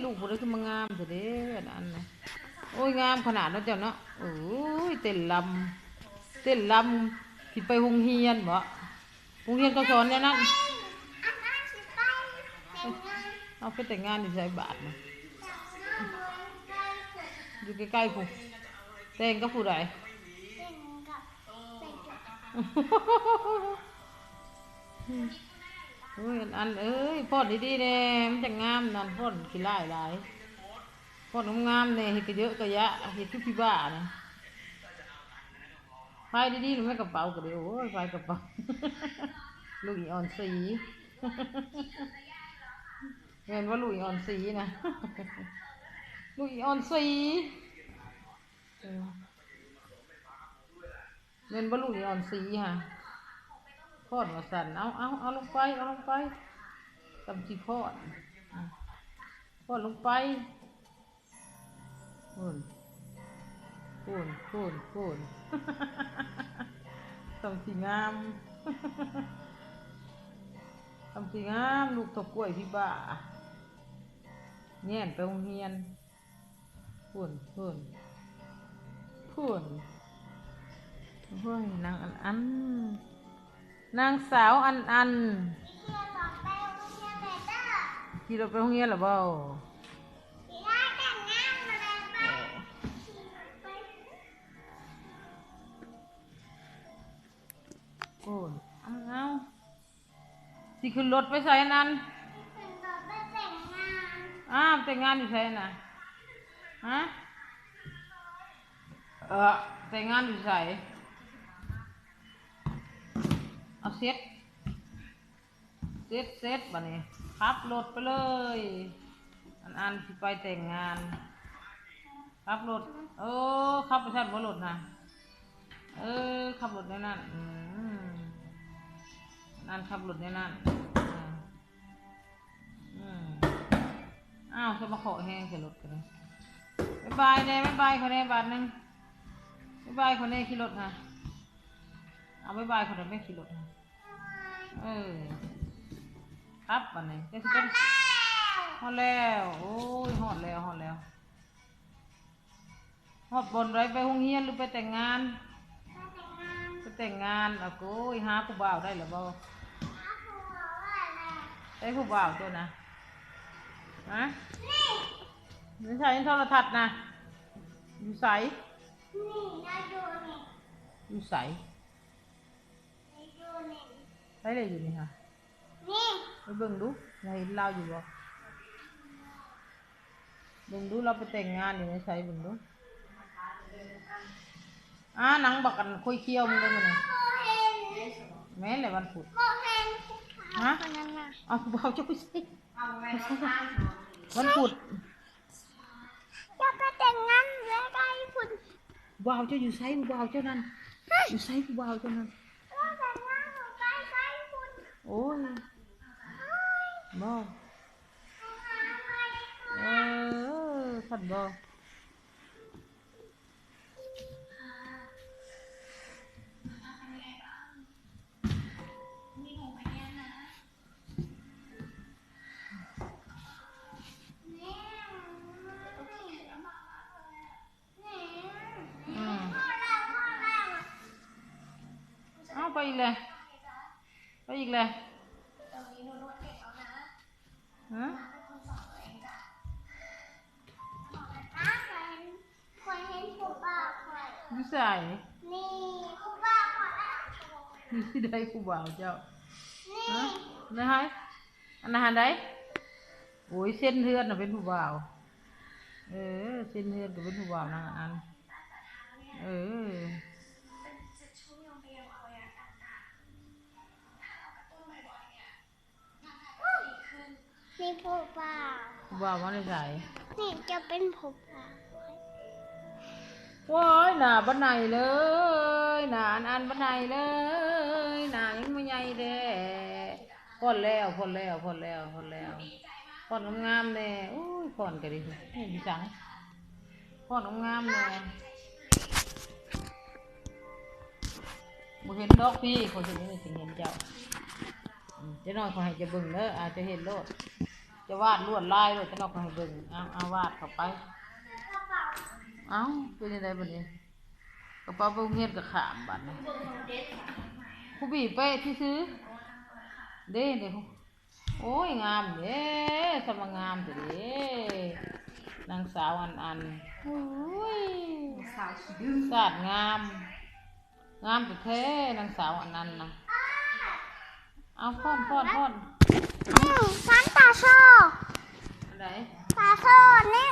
ລູກຜູ້ໃດຄືມາງາມແທ້ເດ້ ອັນນັ້ນນະ. ໂອ້ຍ ງາມຂະໜາດເນາະເຈົ້າເນາະ. ໂອ້ຍ ເຕັ້ນລຳ ເຕັ້ນລຳ ຊິໄປໂຮງຮຽນບໍ? ໂຮງຮຽນເຂົາສອນແນວນັ້ນ. ເອົາ ໄປແຕ່ງງານຢູ່ໃສບາດນະ? ຢູ່ໃກ້ໆພຸ້ນ. ແຕ່ງກັບຜູ້ໃດ? ໂອ້ຍ ອັນເອີຍ ຟ້ອນດີໆແດ່ ມັນຈັ່ງງາມນັ້ນ. ຟ້ອນຂີ້ລ້າຍຫຼາຍ ຟ້ອນງາມໆແດ່ ເຮັດກະເຍີະກະຢະ ເຮັດຄືຜີບ້ານະ. ພາຍດີໆ ແມ່ນກະເປົາກະດີ. ໂອ້ຍ ພາຍກະເປົາ ລູກອີອ່ອນສີ ແມ່ນບໍ່ ລູກອີອ່ອນສີນະ ລູກອີອ່ອນສີ. ເອີ ແມ່ນບໍ່ ລູກອີອ່ອນສີຫະ? ຟ້ອນວ່າຊັ້ນ. ເອົາ ເອົາ ເອົາລົງໄປ ເອົາລົງໄປ ສ່ຳຊິຟ້ອນ ຟ້ອນລົງໄປ. ພຸ້ນ ພຸ້ນ ພຸ້ນ ພຸ້ນ ສ່ຳຊິງາມ ສ່ຳຊິງາມ ລູກເຖົ້າກ້ວຍຜີບ້າ ແຍ່ນໄປໂຮງຮຽນ. ພຸ້ນ ພຸ້ນ ພຸ້ນ. ໂອ້ຍ ນາງອັນອັນ ນາງສາວອັນອັນ ຂີ່ລົດໄປໂຮງຮຽນແລ້ວບໍ? ໂອ້ຍ ເອົາ ເອົາ ຊິຂຶ້ນລົດໄປໃສອັນນັ້ນ? ຂຶ້ນລົດໄປແຕ່ງງານ. ອ້າວ ແຕ່ງງານຢູ່ໃສນະ? ຮະ? ເອີ ແຕ່ງງານຢູ່ໃສ? ເອົາເສັດ ເສັດ ເສັດ ບາດນີ້ຂັບລົດໄປເລີຍ. ອັນອັນຊິໄປແຕ່ງງານ ຂັບລົດ. ເອີ ຂັບໄປຊັ້ນບໍ່ລົດນະ? ເອີ ຂັບລົດແນວນັ້ນ. ອືມ ອັນອັນຂັບລົດແນວນັ້ນ. ອືມ ອືມ ອ້າວ ສະມາເຄາະແຮງໃສ່ລົດກະໄດ້. ບາຍບາຍແດ່ ບາຍບາຍເຂົາແດ່ບາດໜຶ່ງ. ບາຍບາຍເຂົາແດ່ຂີ່ລົດຫະ. ເອົາ ບາຍບາຍເຂົາແດ່ແມ່ຂີ່ລົດຫະ. ເອີ ຂັບບາດນີ້ ຈັກຊິເປັນ ຮອດແລ້ວ. ໂອ້ຍ ຮອດແລ້ວ ຮອດແລ້ວ. ຮອດບ່ອນໃດ? ໄປໂຮງຮຽນຫຼືໄປແຕ່ງງານ? ໄປແຕ່ງງານ. ໂອ້ຍ ຫາຜູ້ບ່າວໄດ້ແລ້ວບໍ່? ຫາຜູ້ບ່າວໄດ້ແລ້ວ. ໃສຜູ້ບ່າວໂຕນະ? ຮະ? ນີ້ ຢູ່ໃສໂທລະທັດນະ? ຢູ່ໃສ? ນີ້ນະ ຢູ່ນີ້. ຢູ່ໃສ? ໃສລະຢູ່ນີ້ຫະ? ນີ້ ໄປເບິ່ງດູ ລາວເຫັນລາວຢູ່ບໍ່? ເບິ່ງດູ ລາວໄປແຕ່ງງານຢູ່ໃນໃສ ເບິ່ງດູ. ອ້າ ນາງບັກອັນຄົຍຂຽວ ມຶງໄດ້ມື້ນີ້. ບໍ່ເຫັນ. ແມ່ນແຫຼະ ວັນພຸດ. ບໍ່ເຫັນ. ຮະ? ເອົາ ຜູ້ບ່າວເຈົ້າໄປໃສ? ວັນພຸດ. ຈະໄປແຕ່ງງານແລ້ວໄດ້ພຸ້ນ. ຜູ້ບ່າວເຈົ້າຢູ່ໃສ? ຜູ້ບ່າວເຈົ້ານັ້ນ ຮະ? ຢູ່ໃສຜູ້ບ່າວເຈົ້ານັ້ນ? ແຕ່ງງານໄປໄສພຸ້ນ. ໂອ້ຍ ບໍ່. ເອີ ຊັ້ນບໍ່. ອືມ ເອົາ ໄປອີກແລ້ວ ໄປອີກແລ້ວ. ຮະ? ຂ້ອຍເຫັນຜູ້ບ່າວຂ້ອຍ. ຢູ່ໃສ? ນີ້ ຜູ້ບ່າວຂ້ອຍ. ນີ້ ໃດຜູ້ບ່າວເຈົ້າ? ນີ້. ຮະ? ໃນໃຜ? ອັນນັ້ນໃດ? ໂອ້ຍ ເຊັນເຮືອນນະເປັນຜູ້ບ່າວ. ເອີ ເຊັນເຮືອນກະເປັນຜູ້ບ່າວນາງອັນ. ເອີ ນີ້ຜູ້ບ່າວ. ຜູ້ບ່າວມາແຕ່ໃສ? ນີ້ຈະເປັນຜູ້ບ່າວ. ໂອ້ຍ ໜ້າບັນໄດເລີຍ ໜ້າອັນອັນບັນໄດເລີຍ ໜ້າຍັງບໍ່ໃຫຍ່ແທ້. ຟ້ອນແລ້ວ ຟ້ອນແລ້ວ ຟ້ອນແລ້ວ ຟ້ອນແລ້ວ ຟ້ອນງາມໆແດ່. ໂອ້ຍ ຟ້ອນກະດີ ເຮັດອີ່ສັງ ຟ້ອນງາມໆແດ່. ບໍ່ເຫັນດອກພີ່ ຂ້ອຍເຮັດຈັ່ງໃດຈຶ່ງເຫັນເຈົ້າ? ອືມ ຈັກໜ້ອຍຂ້ອຍໃຫ້ເຈົ້າເບິ່ງເດີ ອາດຈະເຫັນໂລດ. ຈະວາດລວດລາຍໂລດ ຈະນອກໃຫ້ເບິ່ງ. ເອົາ ເອົາວາດເຂົ້າໄປ. ເອົ້າ ເປັນຈັ່ງໃດບັດນີ້? ກະເປົາໄປໂຮງຮຽນກະຂ້າມບັດນີ້. ຄູບີແປະຊື່ໆ ເດ້ ເດ້. ໂອ້ຍ ງາມເດ້ ສະມາງາມແທ້ເດ້ ນາງສາວອັນອັນ. ໂອ້ຍ ສາວຂີ້ດື້ ສາດງາມ ງາມແທ້ໆ ນາງສາວອັນນັ້ນນະ. ເອົາ ຟ້ອນ ຟ້ອນ ຟ້ອນ. ນີ້ ຊັ້ນຕາໂຊ ອັນໃດ? ຕາໂຊນີ້.